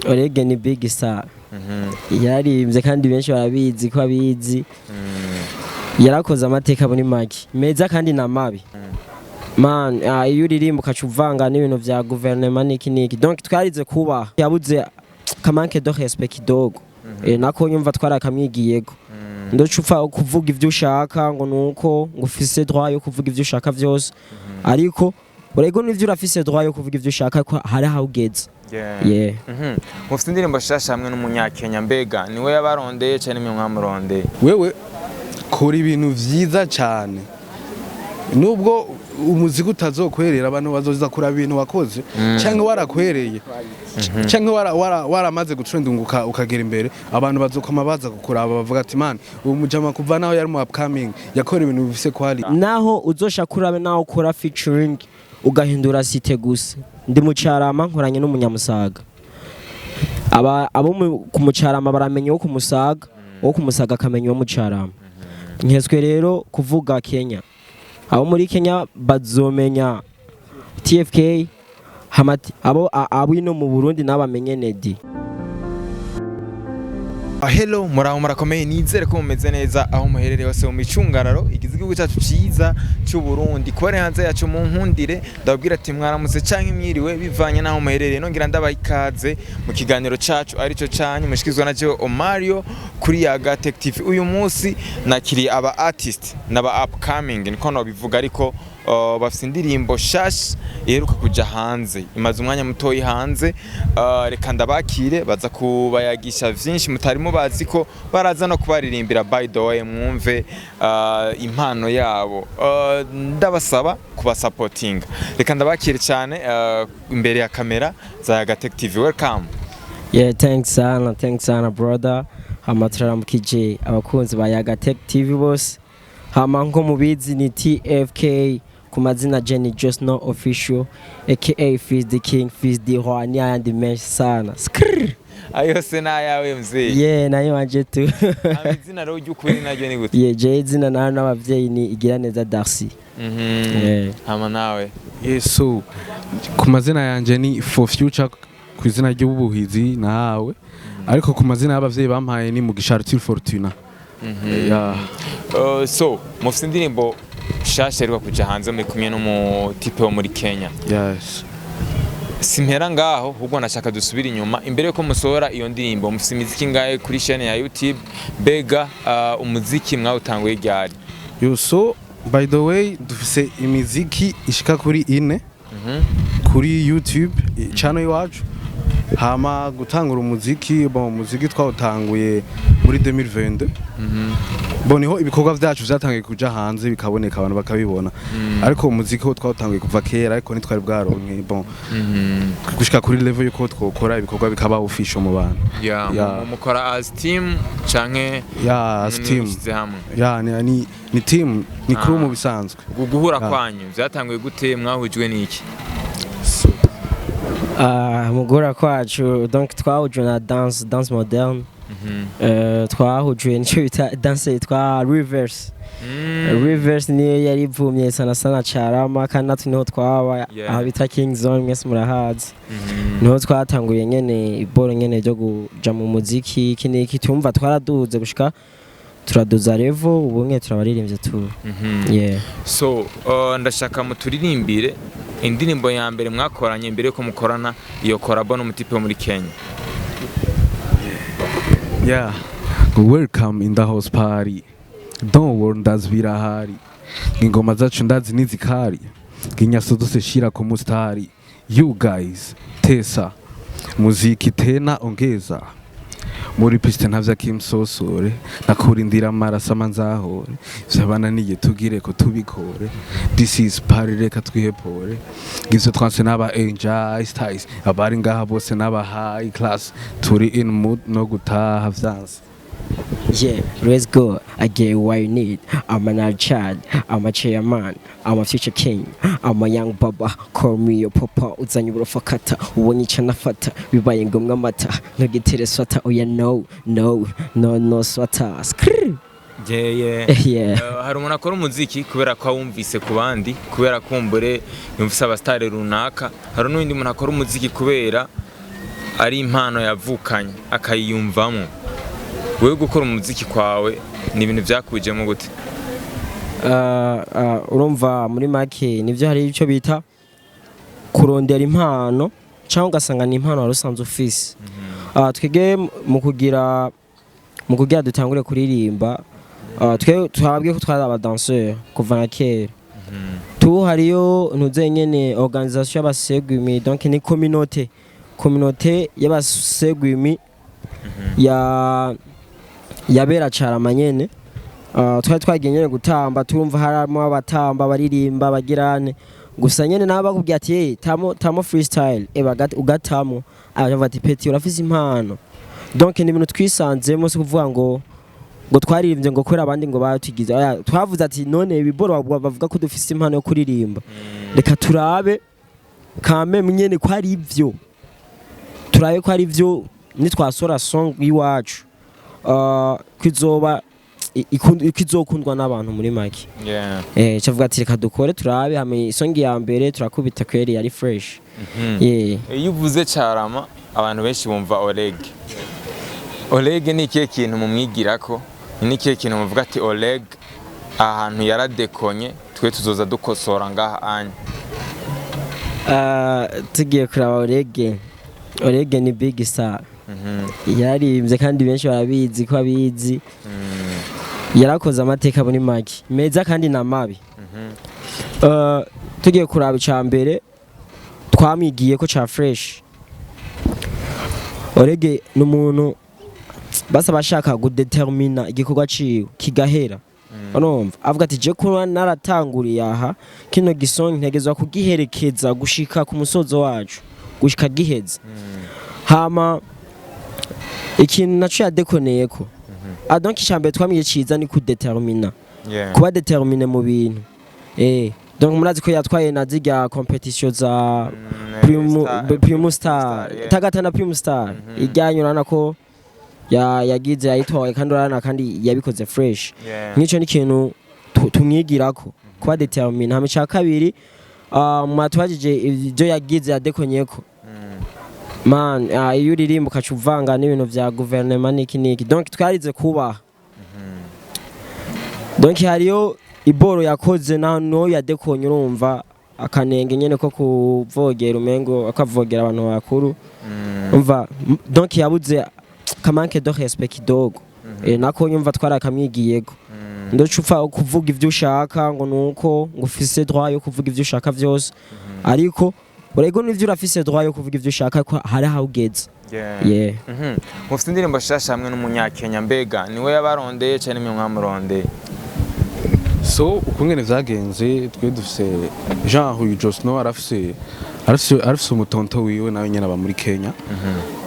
Orege ni big star, yararimbye kandi benshi barabizi ko abizi. Yarakoze amateka muri make meza kandi na mabi man. Iyo uririmba ukaca uvanga n'ibintu vya guverinoma niki niki, donc twarize kubaha. Yabuze ka manque de respect kidogo, nako nyumva twarakamwigiyeko. Ndoca upfa kuvuga ivyo ushaka ngo nuko ngo ufise droit yo kuvuga ivyo ushaka vyose, ariko urego nivyo urafise droit yo kuvuga ivyo ushaka, ariko hari aho ugeze. Yeah. Mufite indirimbo shasha hamwe n'umunyakenya. Mbega niwe yabarondeye cyane, nimwe mwamurondeye? Wewe kora ibintu vyiza cyane, nubwo umuziki utazokwerera, abantu bazoza kuraba ibintu wakoze, cyangwa warakwereye, cyangwa waramaze gutrendinga ukagera imbere, abantu bazokoma baza kukuraba bavuga ati: "Man, uwo mujama kuva naho yari mu upcoming yakora ibintu bifise quality." Naho uzoshaka urabe, naho ukora featuring ugahindura site gusa, ndi mucarama nkoranye n'umunyamusaga, aba abo ku mucarama baramenya uwo kumusaga, uwo kumusaga akamenya uwo mucarama. Nkeswe rero kuvuga Kenya, abo muri Kenya bazomenya TFK hamati, abo abo ino mu Burundi nabo bamenye Nedi. Hello, muraho, murakomeye? Nizere ko mumeze neza aho muherereye hose mu micungararo igize igihugu cyacu ciza cy'u Burundi. Kuba ari hanze yacu, mu nkundire ndababwira ati mwaramutse canke mwiriwe bivanye n'aho muherereye. Nongera ndabaha ikaze mu kiganiro cacu arico canyu mushikizwa na jewe Omario kuri Yaga Tech TV. Uyu munsi nakiriye aba artist n'aba upcoming, niko nobivuga, ariko bafise indirimbo shasha iheruka kuja hanze, imaze umwanya mutoyi hanze. Reka ndabakire, baza kubayagisha vyinshi mutari mubazi ko baraza no kubaririmbira. By the way, mwumve impano yabo. Ndabasaba kubasapotinga. Reka ndabakire cyane imbere ya kamera za Yaga Tech TV. Welcome. Yeah, thanks sana, thanks sana brother. Hama turaramukije abakunzi ba Yaga Tech TV bose. Hama nko mubizi ni TFK ku mazina, Jenny Just No Official, aka Fizz the King, Fizz the Roi, ni ayandi menshi sana. Skrrr. Ayo se n'ayawe mzee? Yeah, nayo wanje tu. Hama izina rero ry'ukuri naryo ni gute? Yeah, je izina nawe n'abavyeyi ni Igiraneza Darcy. Yeah. Hama nawe? Yesu, ku mazina yanje ni For Future ku izina ry'ubuhizi nahawe, ariko ku mazina y'abavyeyi bampaye ni Mugisha Arthur Fortuna. Yeah. So mufite indirimbo shasha iheruka kuja hanze muri kumwe n'umutipe wo muri Kenya. Yes. Simpera ngaho, ahubwo nashaka dusubire inyuma imbere yuko musohora iyo ndirimbo. Mufite imiziki ngahe kuri chaîne ya YouTube? Mbega umuziki mwawutanguye ryari? Yo, so by the way, dufise imiziki ishika kuri ine kuri YouTube channel iwacu. Hama gutangura umuziki, bon, umuziki twawutanguye muri 2022. Bon, niho ibikorwa vyacu vyatangiye kuja hanze bikaboneka, abantu bakabibona, ariko umuziki wo twawutanguye kuva kera, ariko ntitwari bwaronke, bon, gushika kuri level yuko twokora ibikorwa bikaba official mu bantu. Yeah, mukora as team canke Yeah, as team. Mushyize hamwe? Yeah, ni team, ni crew mu bisanzwe. Guhura kwanyu vyatanguye gute? Mwahujwe n'iki? Ah, mu guhura kwacu, donc twahujwe na danse moderne. Twahujwe nico bita danse yitwa reverse. Reverse niyo yari ivumye sana sana Carama, kandi natwe niho twaba, aho bita King Zone, mwese murahazi. Niho twatanguye nyene iboro nyene ryo kuja mu muziki iki n'iki. Tumva twaraduze gushika turaduza level, ubu mwe turabaririmbye tu. Yeah. So ndashaka muturirimbire indirimbo ya mbere mwakoranye mbere yuko mukorana iyo collabo n'umutipe wo muri Kenya. Yeah. Welcome in the house party. Don't worry, ndazi birahari. Ingoma zacu ndazi nizikari. Inyaso zose shira ku mustari. You guys, tesa. Muziki tena ongeza. Muri piste ntavya kimsosore. Nakurindira amaraso amanzahore. Vyabananiye tugire ko tubikore. This is party, reka twihepore. Ngivyo twanse n'aba angel styles. Abari ngaha bose n'aba high class. Turi in mood no gutaha vyanse. Yeah, let's go. I get what you need. I'm an child. I'm a chairman. I'm a future king. I'm a young baba. Call me your papa. Uzanye uburofakata. Ubonye icyo nafata. Bibaye ngombwa amata. Ntugitere swata. Oya, no, no, no, no swata. Skrrr. Yeah. Yeah. Hari umuntu akora umuziki kubera ko awumvise ku bandi, kubera kumbure yumvise abasitari runaka. Hari n'undi muntu akora umuziki kubera Ari impano yavukanye akayiyumvamo. Wewe gukora umuziki kwawe ni ibintu byakujemo gute? Urumva muri make nivyo, hari icyo bita kurondera impano cyangwa ugasanga ni impano wari usanzwe ufise. Twebwe mu kugira dutangure kuririmba, twe twabwiye ko twari abadanseur kuva na kera. Tu hariyo ntuze nyene organisation y'abasegwimi, donc ni communauté y'abasegwimi ya yabera Carama nyene. Twari twagiye nyene gutamba, turumva harimo abatamba, baririmba, bagirane gusa nyene nabo bakubwiye ati: "Hey, tamo tamo freestyle." Ugatamo abavuga ati: "Petit, urafise impano." Donc ni ibintu twisanzemo, si kuvuga ngo twaririmbye ngo kubera abandi ngo batugize. Oya, twavuze ati: "None ibiboro bavuga ko dufise impano yo kuririmba, reka turabe kame nyene ko ari ivyo, turabe ko ari ivyo nitwasora song iwacu, kizoba kizokundwa n'abantu." Muri make, cavuga ati: "Reka dukore turabe." Hama isong ya mbere turakubita, kweri yari fresh, yeah. Iyo uvuze Carama, abantu benshi bumva Oleg. Oleg ni ikihe kintu mumwigirako? Ni ikihe kintu muvuga ati: "Oleg ahantu yaradekonye, twe tuzoza dukosora ngaha anya"? Tugiye kuraba Orege, Orege ni big star. Yararimbye kandi benshi barabizi ko abizi. Yarakoze amateka muri make meza kandi na mabi. Tugiye kuraba icya mbere twamwigiye ko ca fresh, Orege ni umuntu basa bashaka gudetermina igikorwa ciwe kigahera. Urumva avuga ati: "Je kuba naratanguriye aha, kino gisong ntegezwa kugiherekeza gushika ku musozo wacu, gushika giheze." Hama ikintu naco yadekoneye ko, donc icambere twamenye ciza ni kudetermina, kuba déterminé mu bintu. Donc murazi ko yatwaye na zirya competition za Primu Star, Tagata na Primu Star ijyanye. Urabona ko yagize yayitwaye kandi urabona kandi yabikoze fresh. Nk'ico ni ikintu tumwigirako, kuba déterminé. Hama ica kabiri, mwatubajije ibyo yagize yadekonyeko. Man, iyo uririmba ukaca uvanga n'ibintu vya guverinoma niki niki, donc twarize kubaha. Donc hariyo iboro yakoze na no yadekonye, urumva akanenge nyene ko kuvogera, umengo akavogera abantu bakuru. Umva, donc yabuze kamanque de respect kidogo. Nako nyumva twarakamwigiyeko. Ndoca upfa kuvuga ivyo ushaka ngo nuko ngo ufise droit yo kuvuga ivyo ushaka vyose, ariko urego nivyo, urafise droit yo kuvuga ivyo ushaka ko hari aho ugeze. Yeah. Mufite indirimbo shasha hamwe n'umunyakenya. Mbega niwe yabarondeye cyane nimwe mwamurondeye? So ukungene vyagenze, twe dufise Jean uyu Josno arafise umutonto wiwe nawe nyene aba muri Kenya.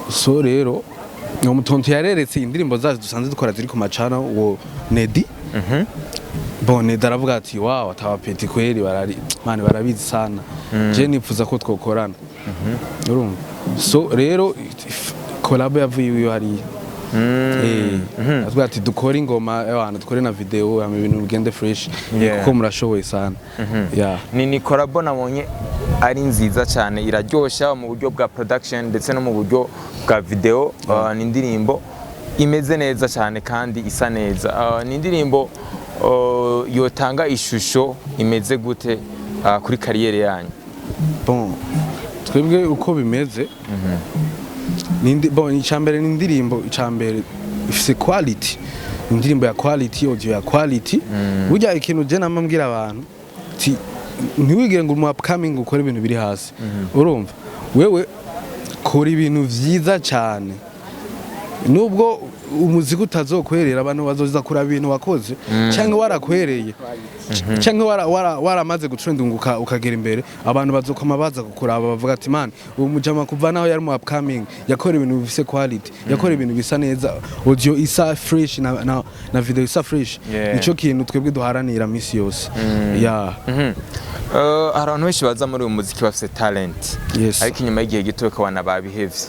So rero uwo mutonto yareretse indirimbo zacu dusanzwe dukora ziri ku macana, uwo Nedi. Bon, Nedi aravuga ati: "Wow, ataba petit kweri barari man, barabizi sana, je nipfuza ko twokorana." Urumva, so rero collab yavuye iwiwe hariya. Atubwira ati: "Dukore ingoma abantu, dukore na video, hama ibintu bigende fresh, kuko murashoboye sana." Yeah. Ni collabo nabonye ari nziza cyane, iraryoshya mu buryo bwa production ndetse no mu buryo bwa video. Ni indirimbo imeze neza cyane kandi isa neza. Ni indirimbo yotanga ishusho imeze gute kuri carrière yanyu? Bon, twebwe uko bimeze bon, icambere ni indirimbo, icambere ifise quality, indirimbo ya quality, audio ya quality. Burya ikintu je nama mbwira abantu ti ntiwigire ngo umu upcoming ukore ibintu biri hasi. Urumva, wewe kora ibintu vyiza cyane, nubwo umuziki utazokwerera, abantu bazoza kuraba ibintu wakoze cyangwa warakwereye cyangwa waramaze gutrendinga ukagera imbere, abantu bazokoma baza kukuraba bavuga ati: "Man, uwo mujama kuva naho yari mu upcoming yakora ibintu bifise quality, yakora ibintu bisa neza, audio isa fresh na video isa fresh." Nico kintu twebwe duharanira misi yose, yeah. Hari abantu benshi baza muri uyu muziki bafite talent, ariko inyuma y'igihe gito ukabona babihevye.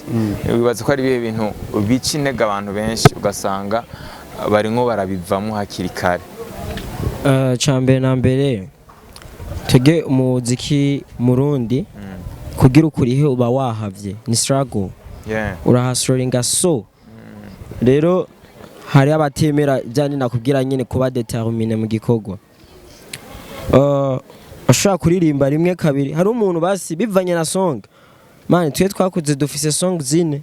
Wibaza ko ari ibihe bintu bica intege abantu benshi, ugasanga barimwo barabivamo hakiri kare? Ca mbere na mbere, twebwe umuziki murundi kugira ukurihe uba wahavye ni struggle. Urahasloringa. So rero hari abatemera byandi nakubwira nyine kuba déterminé mu gikorwa. Ashobora kuririmba rimwe, kabiri, hari umuntu basi bivanye na song. Man, twe twakuze dufise song zine,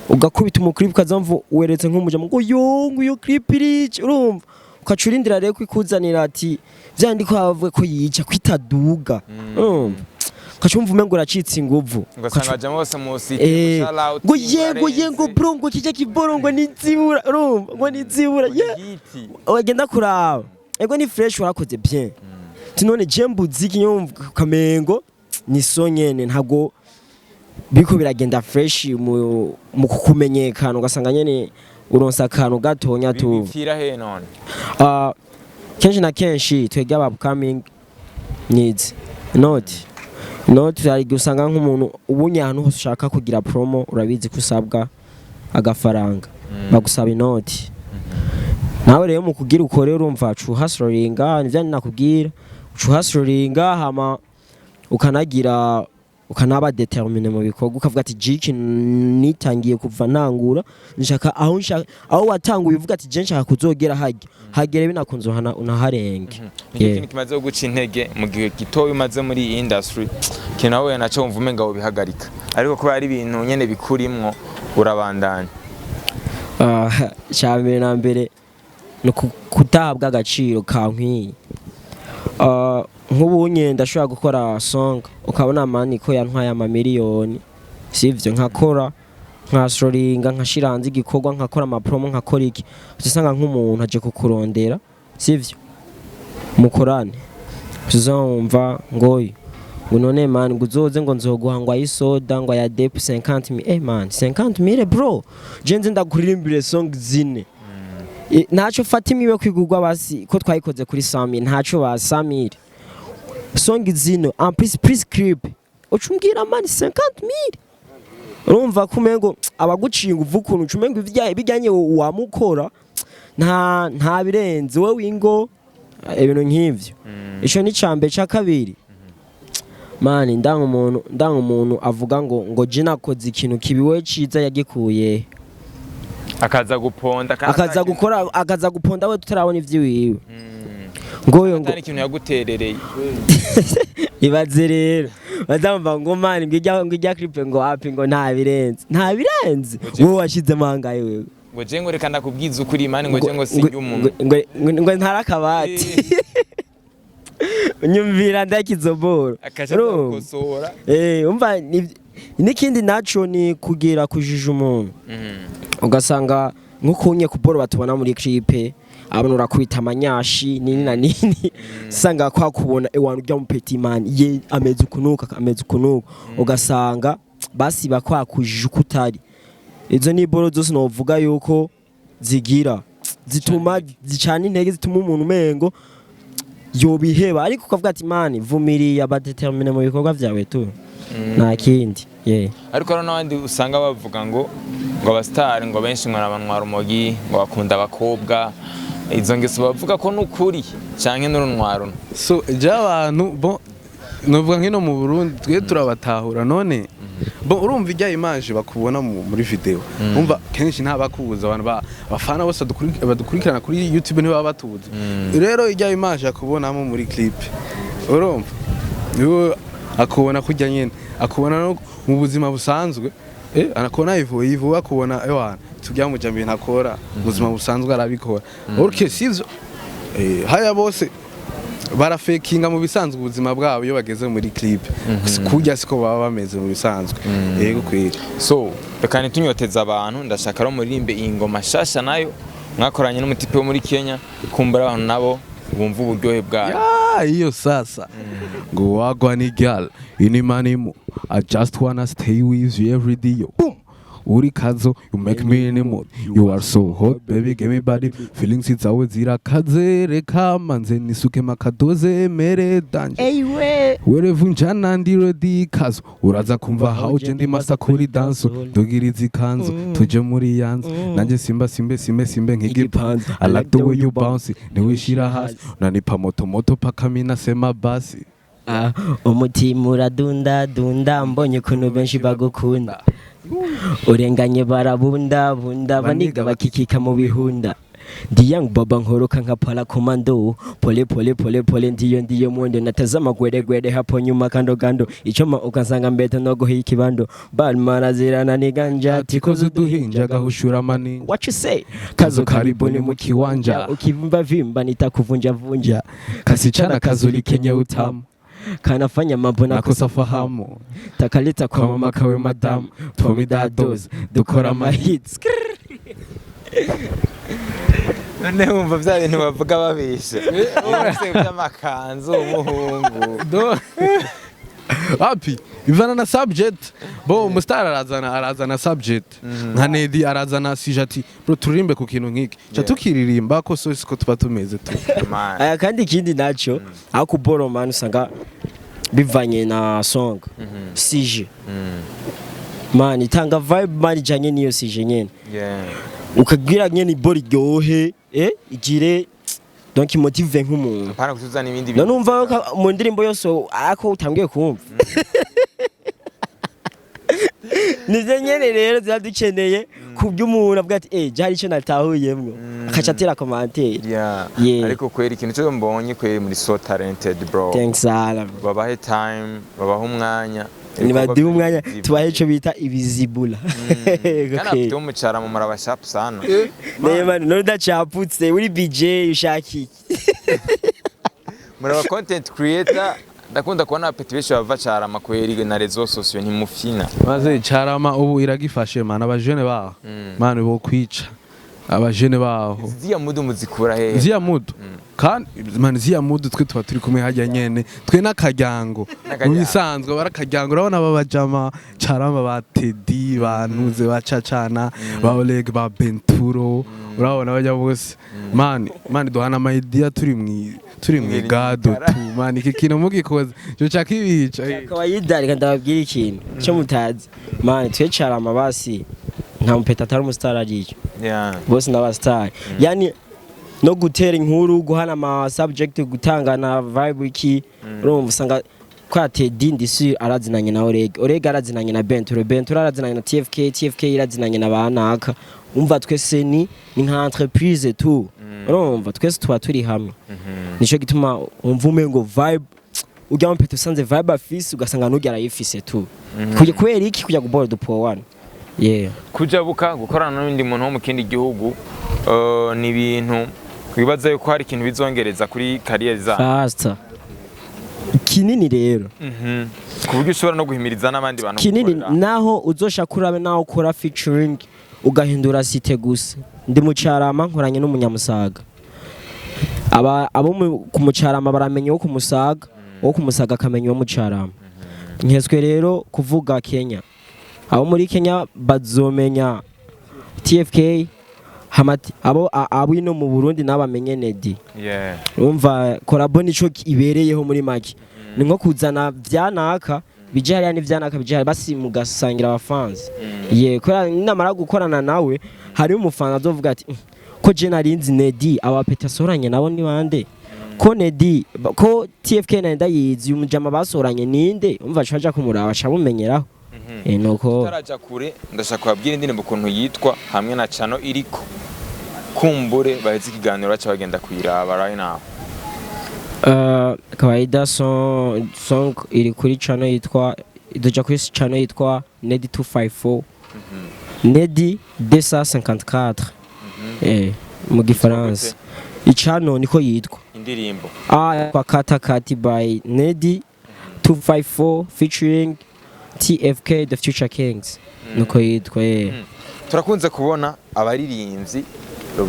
ugakubita umuclip ukazamva weretse nk'umuja ngo yo, ngo iyo clip irica, urumva ukaca urindira rero ko ikuzanira ati vyandi ko bavuga ko yica kwitaduga, urumva ukaca wumva umengo uracitse inguvu. Ugasanga bajamo bose musi. Ngo yego yego bro, ngo kijya kiboro ngo nizibura, urumva ngo nizibura, yeah. Wagenda kuraba, ego ni fresh, warakoze bien. None je mbuzi iki? Nyumva kamengo ni so nyene ntago biriko biragenda fresh mu kukumenyekana, ugasanga nyene uronsa akantu gatonya tu. Bipfira he none? Ah, kenshi na kenshi twebwe aba upcoming needs not hari igihe usanga nk'umuntu ubunye ahantu hose ushaka kugira promo, urabizi ko usabwa agafaranga, bagusaba inoti. Nawe rero mu kugira ukore, urumva uca uhasloringa, nivyo nakubwira, uca uhasloringa hama ukanagira ukanaba déterminé mu bikorwa, ukavuga ati jiki nitangiye kuva ntangura nshaka aho nshaka, aho watanguye uvuga ati je nshaka kuzogera hajya hagere, binakunze unaharenge. Nicyo Yeah. kintu kimaze guca intege mu gihe gitoya umaze muri iyi industry, ikintu nawe naco wumva umenga wobihagarika, ariko kubera ari ibintu nyene bikurimwo urabandanya? Ah, icya mbere na mbere ni kudahabwa agaciro kankwiye. Ah, nk'ubu nye ndashobora gukora song ukabona man ko yantwaye amamiliyoni, sivyo? Nkakora, nkashoringa, nkashira hanze igikorwa, nkakora amapromo, nkakora iki, usanga nk'umuntu aje kukurondera, sivyo, mukorane, tuzumva ngoyo ngo none man ngo uzoze ngo nzoguha ngo ayisoda ngo aya dep 50 mille. Eh man, 50 mille bro, je nze ndakuririmbire song zine. Ntaco fata imwe kwigurwa basi ko twayikoze kuri 100,000, ntaco ba 100,000 song zino, en plus plus clip, ucumbwira man 50 mille. Urumva ko umengo abaguciye inguvu ukuntu ucumengo ibijyanye wamukora nta birenze wowe wingo ibintu nk'ivyo. Ico ni cambere. Ca kabiri man, ndanga umuntu avuga ngo je nakoze ikintu kibi, we ciza yagikuye? Akaza guponda kandi akaza gukora, akaza guponda we tutarabona ivy'iwiwe, ngo yo ngo atari ikintu yaguterereye. Ibaze rero bazamva ngo man ngo ijya clip ngo api ngo nta birenze, nta birenze, wowe washizemo angahe wewe? Ngo je ngo reka ndakubwiza ukuri man, ngo je ngo sinjye umuntu. Ngo ntari akabati, nyumvira ndakizoboro. Akaja Urumva? gukosora. Eh, umva n'ikindi naco ni kugira kujija umuntu, ugasanga nk'ukunye kuboro batubona muri clip, abona urakubita amanyashi nini na nini, usanga kwa kubona ewana ujya mu petit man ye ameze ukunuka, ameze ukunuka, ugasanga basiba kwakujije uko utari. Izo ni boro zose novuga yuko zigira zituma zicana intege, zituma umuntu umengo yobiheba, ariko ukavuga ati man, vumiriya, ba déterminé mu bikorwa vyawe tu, nta kindi, yeah. Ariko hari n'abandi usanga bavuga ngo abasitari ngo benshi ngo n'abanywa rumogi, ngo bakunda abakobwa. Izo ngeso bavuga ko n'ukuri canke n'urunwaro? So je abantu bon novuga nkino mu Burundi twe turabatahura. None bon urumva ijya image bakubona muri video, umva kenshi ntabakubuza abantu bafana bose badukurikirana kuri YouTube ntibaba batuzi. Rero ijya image akubonamo muri clip, urumva niwe akubona kujya nyene akubona no mu buzima busanzwe, anakubona ivu ivu, akubona ewana tujya mu jambi ntakora mu buzima busanzwe arabikora. Okay, sivyo? Haya bose barafekinga mu bisanzwe ubuzima bwabo, iyo bageze muri clip kurya siko baba bameze mu bisanzwe. Yego kweri. So reka ntitunyoteze abantu, ndashaka rero muririmbe iyi ngoma shasha nayo mwakoranye n'umutipe wo muri Kenya, kumbura abantu nabo bumva uburyohe bwayo. Ya, hiyo sasa ngo wagwan girl ini manimu, I just wanna stay with you every day, yo. Boom uri kazo, you make me in the mood, you are so hot baby, give me body feelings zawe zirakaze, reka manze nisuke makadoze mere danje. Eyiwe. Werevu njana ndi ready kazo, uraza kumva how je ndi master kuri dance, ndugiriza ikanzu tuje muri yanzu, nanjye simba simbe simbe simbe nk'igipanzu. I like the way you bounce, niwishira hasi unanipa moto moto paka mina sema basi. Ah, umutima uradunda dunda mbonye ukuntu benshi bagukunda, urenganye barabunda bunda, baniga bakikika mu bihunda. Ndi young baba, nkoroka nka para commando, pole pole pole pole, ndiyo ndiyo mwendo, natazama gwere hapo nyuma, kando kando, ichoma ukansanga mbeto no guhiga ikibando, balmara zirana niganja. Tikoze uduhinja gahushura maninja. What you say? Kazo karibuni mu kiwanja. Ukivimba vimba nitakuvunja vunja. Kasichana kazuri kenye utamu. Kanafanya mambo na nakosa fahamu. Takaleta kwa kwa mama kawe madamu tomidados dukora amahits. None wumva bya bintu bavuga babesha ibintu by'amakanzu umuhungu? Wapi, ivana na subject bo umustar arazana subject, nka Nedi arazana sujet ati: "Bro, turirimbe ku kintu nk'iki." Ca tukiririmba ko so siko tuba tumeze tu. Man. Aya, kandi ikindi naco aho kuboro man, usanga bivanye na song, sujet man itanga vibe man ijanye niyo sujet nyene, ukabwira nyene ibora iryohe, igire donc motive nk'umuntu. Apana kutuzana ibindi. None umva ko mu ndirimbo yose ako utangiye kumva nivyo nyene rero ziba dukeneye ku by'umuntu avuga ati: "Eh, jari ico natahuyemwo," akaca atera commentaire. Yeah. Ariko kweri ikintu cyo mbonye kweri muri so talented, bro. Thanks ala. Babahe time, babahe umwanya. Nibaduhe umwanya tubahe ico bita ibizibula. Kandi afite umucara mu muraba sharp sana. Nema none udacaputse uri BJ ushaka iki? Muraba content creator, ndakunda kubona abapeti benshi bava Carama kweri na réseaux sociaux ntimufina. Maze Carama ubu iragifashe man, abajene baho man bo kwica abajene baho. Ziya mudu muzikura hehe? Ziya mudu kandi man, ziya mudu twe tuba turi kumwe hajya nyene twe n'akaryango. N'akaryango. Mu bisanzwe barakaryango, urabona aba bajama Carama ba Teddy, ba Ntuze, ba Cacana, ba Oleg, ba Benturo, urabona bajya bose man, man duhana ama idea turi mwigado tu man, iki kintu mugikoze cyo cakibica. Kawaida, reka ndababwira ikintu cyo mutazi man, twe Carama basi nta mupeta atari umustar ariyo. Bose n'abastar, yani no gutera inkuru, guhana ama subject, gutanga na vibe iki, urumva usanga kwa Teddy ndisi arazinanye na Oreg, Oreg arazinanye na Benturo, Benturo arazinanye na TFK, TFK irazinanye na banaka. Umva twese ni nka entreprise tu, urumva twese tuba turi hamwe, nico gituma umva umengo vibe ujya mupeta usanze vibe afise, ugasanga n'ujya arayifise tu. Kujya kubera iki kujya gubora dupo one, yeah. Kujabuka gukorana n'undi muntu wo mu kindi gihugu, ni ibintu wibaza yuko hari ikintu bizongereza kuri carrière zabo? Faster kinini rero. Ku buryo ushobora no guhimiriza n'abandi bantu Kinini. gukorera. Naho uzoshaka urabe naho ukora featuring ugahindura cité gusa, ndi mu Carama nkoranye n'umunyamusaga, aba abo ku Mucarama baramenya uwo ku Musaga, uwo ku Musaga akamenya uwo mu Carama. Nkeswe rero kuvuga Kenya, abo muri Kenya bazomenya TFK hamati, abo ino mu Burundi nabo bamenye Nedi. Urumva collabo nico ibereyeho muri make, ni nko kuzana vyanaka bija hariya n'ivyanaka bija hariya, basi mugasangira abafanzi ye, kubera namara gukorana nawe hariho umufana azovuga ati: Ko je narinzi Nedi, aba peta asoranye nabo ni bande? Ko Nedi ko TFK na ndayizi, uyu mujama basoranye ninde?" Umva aca aja kumuraba aca amumenyeraho. Nuko. Tutaraja kure, ndashaka kubabwira indirimbo ukuntu yitwa hamwe na channel iriko, kumbure baheze ikiganiro baca bagenda kuyiraba right now. Kawaida song iri kuri channel yitwa, iduja kuri channel yitwa Nedi 254, Nedi 254 mu gifaransa icano niko yitwa. Indirimbo? Ah, kwa Kata Kati by Nedi 254 featuring TFK The Future Kings, niko yitwa. Turakunze kubona abaririmbyi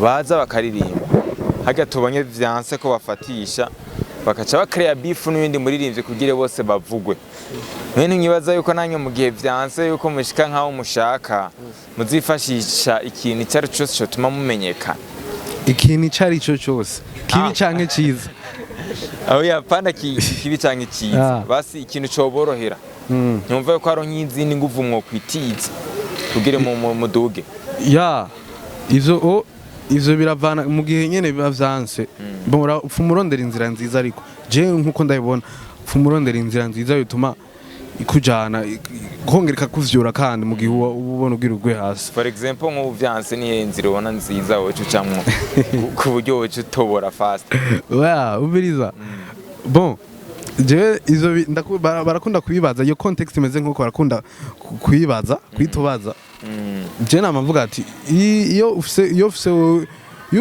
baza bakaririmba harya tubonye vyanse ko bafatisha, bakaca bakreya beef n'ibindi muririmbyi kugira bose bavugwe. Mwene nkibaza yuko nanyu mu gihe vyanse yuko mushika nkaho mushaka, muzifashisha ikintu icyo ari cyo cyose cyotuma mumenyekana? Ikintu icyo ari cyo cyose kibi canke ciza? Aho yapana kibi canke ciza. Basi ikintu coborohera, nyumva yuko hari nk'izindi nguvu mwokwitiza kugira muduge. Ya, ivyo ivyo biravana mu gihe nyene biba vyanse. Bon, upfa umurondera inzira nziza, ariko je nkuko ndabibona Pfuma urondera inzira nziza bituma ikujana, kongera ikakuvyura, kandi mu gihe uba ubona ugira ugwe hasi. For example, nk'ubu vyanse, niyo nzira ubona nziza woca ucamwo ku buryo woca utobora fast? Wa umviriza, bon, jewe ivyo barakunda kubibaza, iyo context imeze nkuko barakunda kuyibaza, kuyitubaza. Je nama mvuga ati iyo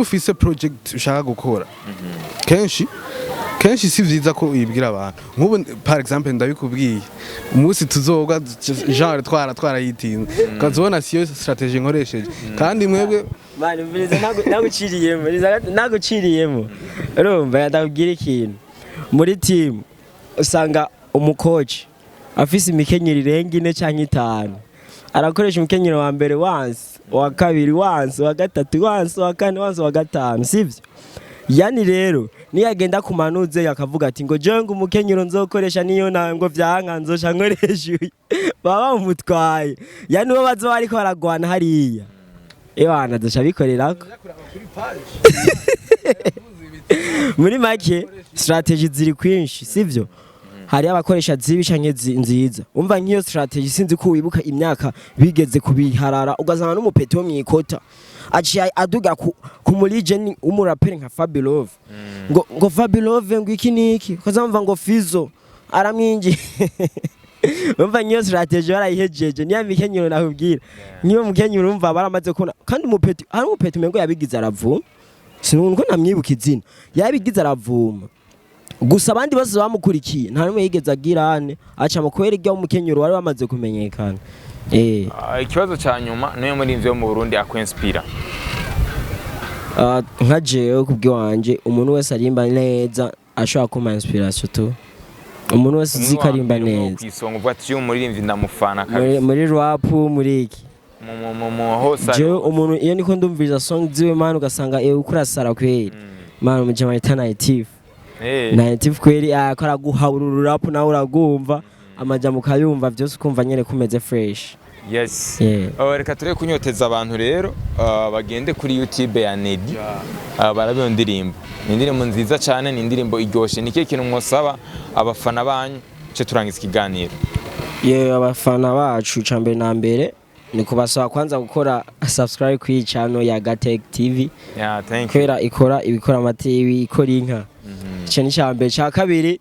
ufise project ushaka gukora, kenshi kenshi si vyiza ko uyibwira abantu. Nk'ubu par exemple ndabikubwiye, umunsi tuzobwa genre twarayitinze, ukazibona siyo strategy nkoresheje, kandi mwebwe. Mani, umviriza, naguciriyemo, umviriza, naguciriyemo. Urumva, ndakubwira ikintu: muri team usanga umukoci afise imikenyero irenga ine canke itanu. Arakoresha umukenyero wa mbere wansi, uwa kabiri wansi, uwa gatatu wansi, uwa kane wansi, uwa gatanu, sivyo? Yani rero niyo agenda kumanuze akavuga ati ngo jewe ngo umukenyero nzokoresha niyo ngo vyanka nzoca nkoresha uyu, baba bamutwaye. Yani uwo bazoba bariko baragwana hariya, ewana, azoca abikorerako. Muri make, strategy ziri kwinshi, sivyo? Hari abakoresha zibi canke nziza. Umva, nk'iyo strategy, sinzi ko wibuka imyaka bigeze kubiharara, ugasanga n'umupeti wo mwikota aciye aduga ku muligeni w'umuraperi nka Fabilove, ngo Fabilove ngo iki niki, ukazamva ngo Fizo aramwinjiye. Umva, nk'iyo strategy barayihejeje, niya mikenyero nakubwira, nk'iyo mukenyero, urumva baramaze kubona. Kandi umupeti, hari umupeti umengo yabigize aravuma, sinubwo namwibuka izina, yabigize aravuma. Gusa abandi bose bamukurikiye nta n'umwe yigeze agira ane aca mu kubera irya w'umukenyero wari wamaze kumenyekana. Ah, ikibazo ca nyuma: niyo muririmbyi wo mu Burundi akwinspira? Ah, nka jewe kubw'iwanje, umuntu wese arimba neza ashobora kumpa inspiration tu, umuntu wese uzi ko arimba neza. Kwisonga uvuga ati uyu muririmbyi ndamufana muri, kabisa. Muri rap, muri iki? Mu hose. Jewe umuntu iyo niko ndumviriza song ziwe, man, ugasanga uko urasara kweri, man, umujama yita Native. Native kweri, ko araguha uru rap, nawe uragumva amajambo, ukayumva vyose, ukumva nyene kumeze fresh. Yes. Yeah. Reka tureke kunyoteza abantu rero, bagende kuri YouTube ya Nedi, barabe iyo ndirimbo. Ni indirimbo nziza cyane, ni indirimbo iryoshe. Ni ikihe kintu mwosaba abafana banyu cyo turangiza ikiganiro? Yewe, abafana bacu, ca mbere na mbere ni kubasaba kwanza gukora subscribe kuri channel ya Gatech TV. Yeah, thank you. Kubera ikora ibikora ama TV, ikora inka. Ico ni ca mbere. Ca kabiri,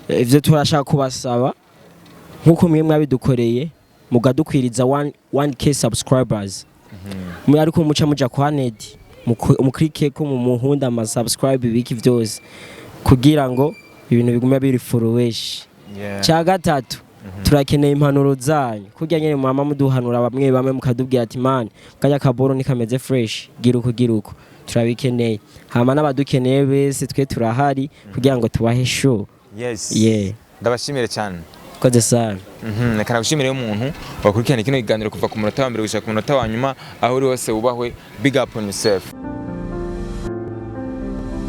ivyo turashaka kubasaba, nkuko mwe mwabidukoreye mugadukwiriza 1K subscribers muri, ariko muca muja kwa Nedi, muklike ko mu muhunda ama subscribe ibiki vyose, kugira ngo ibintu bigume biri fresh. Cya gatatu, turakeneye impanuro zanyu, kurya nyene mwama muduhanura bamwe bamwe, mukadubwira ati man, kajya kaboro nikameze fresh, gira uko, gira uko. Turabikeneye. Hama n'abadukeneye bese, twe turahari kugira ngo tubahe show. Yes. Yeah. Ndabashimire cyane. Koze sana. Reka nagushimire umuntu wakurikirana kino kiganiro kuva ku munota wa mbere gushika ku munota wa nyuma. Aho uri hose wubahwe, big up on yourself.